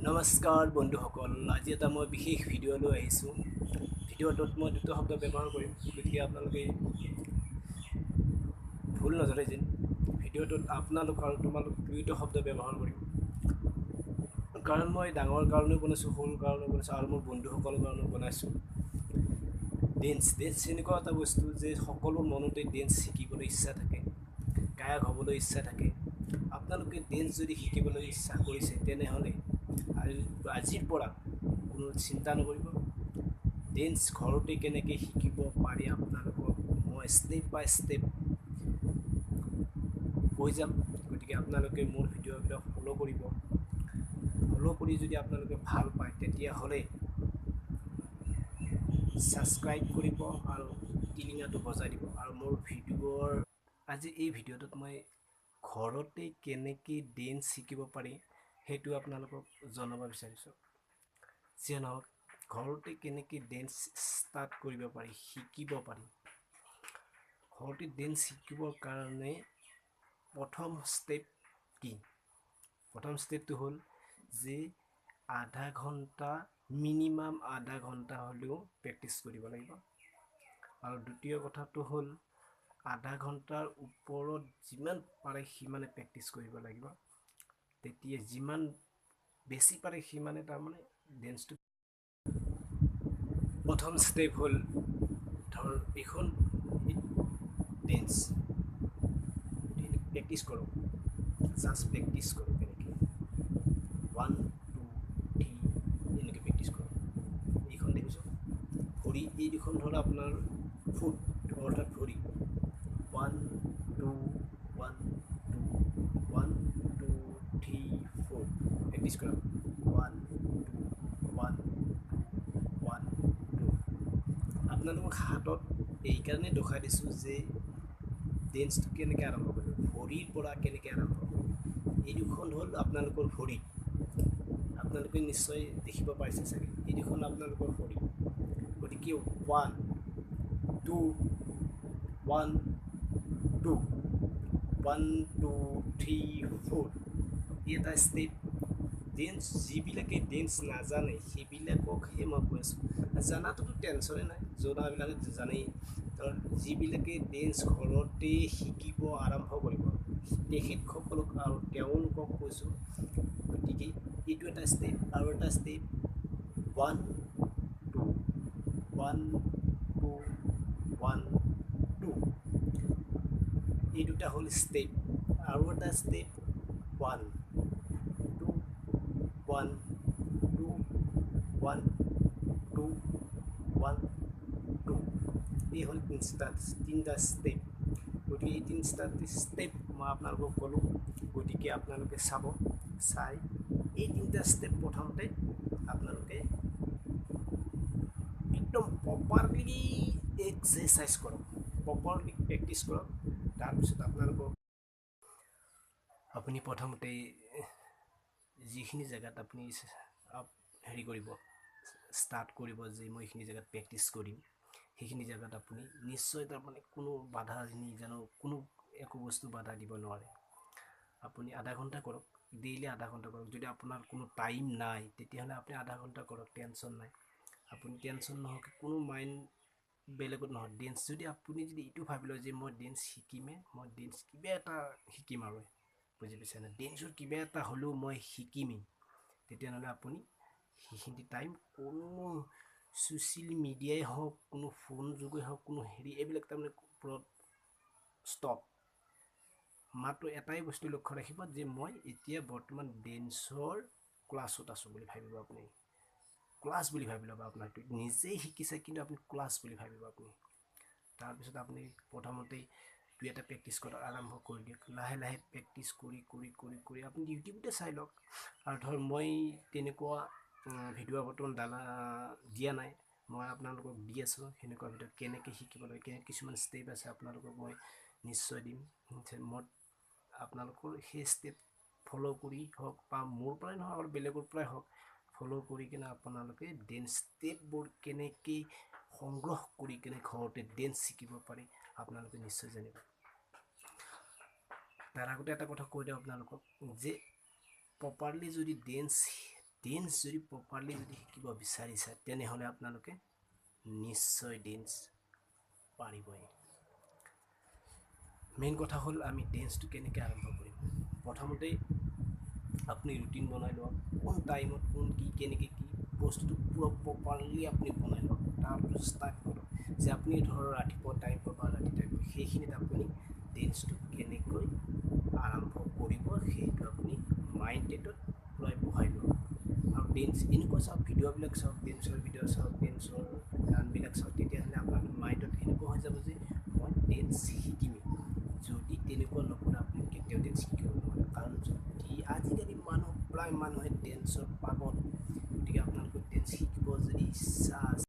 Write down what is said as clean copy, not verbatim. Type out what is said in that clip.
নমস্কাৰ বন্ধুসকল, আজি এটা মই বিশেষ ভিডিঅ' লৈ আহিছোঁ। ভিডিঅ'টোত মই দুটা শব্দ ব্যৱহাৰ কৰিম, গতিকে আপোনালোকে ভুল নধৰে যেন। ভিডিঅ'টোত আপোনালোক আৰু তোমালোক দুয়োটা শব্দ ব্যৱহাৰ কৰিম, কাৰণ মই ডাঙৰ কাৰণেও বনাইছোঁ, সৰু কাৰণেও বনাইছোঁ আৰু মোৰ বন্ধুসকলৰ কাৰণেও বনাইছোঁ। ডেন্স এনেকুৱা এটা বস্তু যে সকলো মনতে ডেন্স শিকিবলৈ ইচ্ছা থাকে, গায়ক হ'বলৈ ইচ্ছা থাকে। আপোনালোকে ডেন্স যদি শিকিবলৈ ইচ্ছা কৰিছে, তেনেহ'লে আজিৰ পৰা কোনো চিন্তা নকৰিব। ডেন্স ঘৰতে কেনেকৈ শিকিব পাৰি, আপোনালোকক মই ষ্টেপ বাই ষ্টেপ কৈ যাম। গতিকে আপোনালোকে মোৰ ভিডিঅ'বিলাক ফ'ল' কৰিব। ফ'ল' কৰি যদি আপোনালোকে ভাল পায়, তেতিয়াহ'লে ছাবস্ক্ৰাইব কৰিব আৰু টিলিঙাটো বজাই দিব। আৰু মোৰ ভিডিঅ'ৰ আজি এই ভিডিঅ'টোত মই ঘৰতে কেনেকৈ ডেন্স শিকিব পাৰি, সেইটো আপোনালোকক জনাব বিচাৰিছোঁ। যিয়ে নহওক, ঘৰতে কেনেকৈ ডেন্স ষ্টাৰ্ট কৰিব পাৰি, শিকিব পাৰি। ঘৰতে ডেন্স শিকিবৰ কাৰণে প্ৰথম ষ্টেপ কি? প্ৰথম ষ্টেপটো হ'ল যে আধা ঘণ্টা, মিনিমাম আধা ঘণ্টা হ'লেও প্ৰেক্টিচ কৰিব লাগিব। আৰু দ্বিতীয় কথাটো হ'ল আধা ঘণ্টাৰ ওপৰত যিমান পাৰে সিমানে প্ৰেক্টিচ কৰিব লাগিব। তেতিয়া যিমান বেছি পাৰে সিমানে তাৰমানে ডেন্সটো। প্ৰথম ষ্টেপ হ'ল, ধৰ এইখন ডেন্স প্ৰেক্টিচ কৰক, জাষ্ট প্ৰেক্টিচ কৰক। কেনেকৈ? ওৱান, টু, থ্ৰী, এনেকৈ প্ৰেক্টিচ কৰক। এইখন দেখিছোঁ ভৰি, এই দুখন ধৰ আপোনাৰ ফুট, অৰ্থাৎ ভৰি। One, two, one, two, one, two, three, four, practice কৰক। One, two, one, two, one, two। আপোনালোকক হাতত এইকাৰণে দেখুৱাই দিছোঁ যে ডেন্সটো কেনেকৈ আৰম্ভ কৰিব, ভৰিৰ পৰা কেনেকৈ আৰম্ভ কৰিব। এই দুখন হ'ল আপোনালোকৰ ভৰি, আপোনালোকে নিশ্চয় দেখিব পাৰিছে চাগে। এই দুখন আপোনালোকৰ ভৰি। গতিকে one, two, one, two, one, two, three, four, এই এটা ষ্টেপ। ডেন্স যিবিলাকে ডেন্স নাজানে, সেইবিলাককহে মই কৈ আছোঁ। জানাটোতো টেনশ্যনে নাই, জনাবিলাকে জানেই। ধৰ যিবিলাকে ডেন্স ঘৰতে শিকিব আৰম্ভ কৰিব, তেখেতসকলক আৰু তেওঁলোকক কৈছোঁ। গতিকে এইটো এটা ষ্টেপ। আৰু এটা step, one, two, one, two, one, two, এই দুটা হ'ল ষ্টেপ। আৰু এটা step, one, two, one, two, one, two, one, two, এই হ'ল তিনিটা ষ্টেপ। গতিকে এই তিনিটা ষ্টেপ মই আপোনালোকক ক'লোঁ। গতিকে আপোনালোকে চাব, চাই এই তিনিটা ষ্টেপ প্ৰথমতে আপোনালোকে একদম প্ৰপাৰলি এক্সাৰচাইজ কৰক, প্ৰপাৰলি প্ৰেক্টিচ কৰক। তাৰপিছত আপোনালোকক আপুনি প্ৰথমতে যিখিনি জেগাত আপুনি হেৰি কৰিব, ষ্টাৰ্ট কৰিব যে মই এইখিনি জেগাত প্ৰেক্টিচ কৰিম, সেইখিনি জেগাত আপুনি নিশ্চয় তাৰমানে কোনো বাধা জানো কোনো একো বস্তু বাধা দিব নোৱাৰে। আপুনি আধা ঘণ্টা কৰক, ডেইলি আধা ঘণ্টা কৰক। যদি আপোনাৰ কোনো টাইম নাই, তেতিয়াহ'লে আপুনি আধা ঘণ্টা কৰক, টেনশ্যন নাই। আপুনি টেনশ্যন নহওক, কোনো মাইণ্ড বেলেগত নহয়। ডেন্স যদি আপুনি যদি এইটো ভাবি লয় যে মই ডেন্স শিকিমে, মই ডেন্স কিবা এটা শিকিম আৰু, বুজি পাইছেনে, ডেন্সৰ কিবা এটা হ'লেও মই শিকিমেই, তেতিয়াহ'লে আপুনি সেইখিনি টাইম কোনো ছ'চিয়েল মিডিয়াই হওক, কোনো ফোন যোগে হওক, কোনো হেৰি এইবিলাক তাৰমানে ওপৰত ষ্টপ। মাত্ৰ এটাই বস্তু লক্ষ্য ৰাখিব যে মই এতিয়া বৰ্তমান ডেন্সৰ ক্লাছত আছোঁ বুলি ভাবিব। আপুনি ক্লাছ বুলি ভাবি ল'ব। আপোনাৰ নিজেই শিকিছে, কিন্তু আপুনি ক্লাছ বুলি ভাবিব আপুনি। তাৰপিছত আপুনি প্ৰথমতেই দুই এটা প্ৰেক্টিচ কৰা আৰম্ভ কৰি দিয়ক। লাহে লাহে প্ৰেক্টিচ কৰি কৰি কৰি কৰি আপুনি ইউটিউবতে চাই লওক। আৰু ধৰ মই তেনেকুৱা ভিডিঅ' বৰ্তমান দালা দিয়া নাই, মই আপোনালোকক দি আছোঁ সেনেকুৱা ভিডিঅ', কেনেকৈ শিকিব লাগে, কেনেকৈ কিছুমান ষ্টেপ আছে, আপোনালোকক মই নিশ্চয় দিম। মই আপোনালোকৰ সেই ষ্টেপ ফ'ল' কৰি হওক বা মোৰ পৰাই নহয় আৰু বেলেগৰ পৰাই হওক, ফ'ল' কৰি কিনে আপোনালোকে ডেন্স ষ্টেপবোৰ কেনেকৈ সংগ্ৰহ কৰি কেনে ঘৰতে ডেন্স শিকিব পাৰি, আপোনালোকে নিশ্চয় জানিব। তাৰ আগতে এটা কথা কৈ দিওঁ আপোনালোকক যে প্ৰপাৰলি যদি ডেন্স ডেন্স যদি প্ৰপাৰলি যদি শিকিব বিচাৰিছে, তেনেহ'লে আপোনালোকে নিশ্চয় ডেন্স পাৰিবই। মেইন কথা হ'ল, আমি ডেন্সটো কেনেকৈ আৰম্ভ কৰিম? প্ৰথমতেই আপুনি ৰুটিন বনাই লওক, কোন টাইমত কোন কি, কেনেকৈ কি বস্তুটো পূৰা প্ৰপাৰলি আপুনি বনাই লওক। তাৰপিছত ষ্টাৰ্ট কৰক যে আপুনি ধৰক ৰাতিপুৱা টাইম পাব বা ৰাতি টাইম পাব, সেইখিনিত আপুনি ডেন্সটো কেনেকৈ আৰম্ভ কৰিব, সেইটো আপুনি মাইণ্ডত পূৰাই বহাই লওক। আৰু ডেন্স এনেকুৱা চাওক, ভিডিঅ'বিলাক চাওক, ডেন্সৰ ভিডিঅ' চাওক, ডেন্সৰ গানবিলাক চাওক। তেতিয়াহ'লে আপোনাৰ মাইণ্ডত এনেকুৱা হৈ যাব যে মই ডেন্স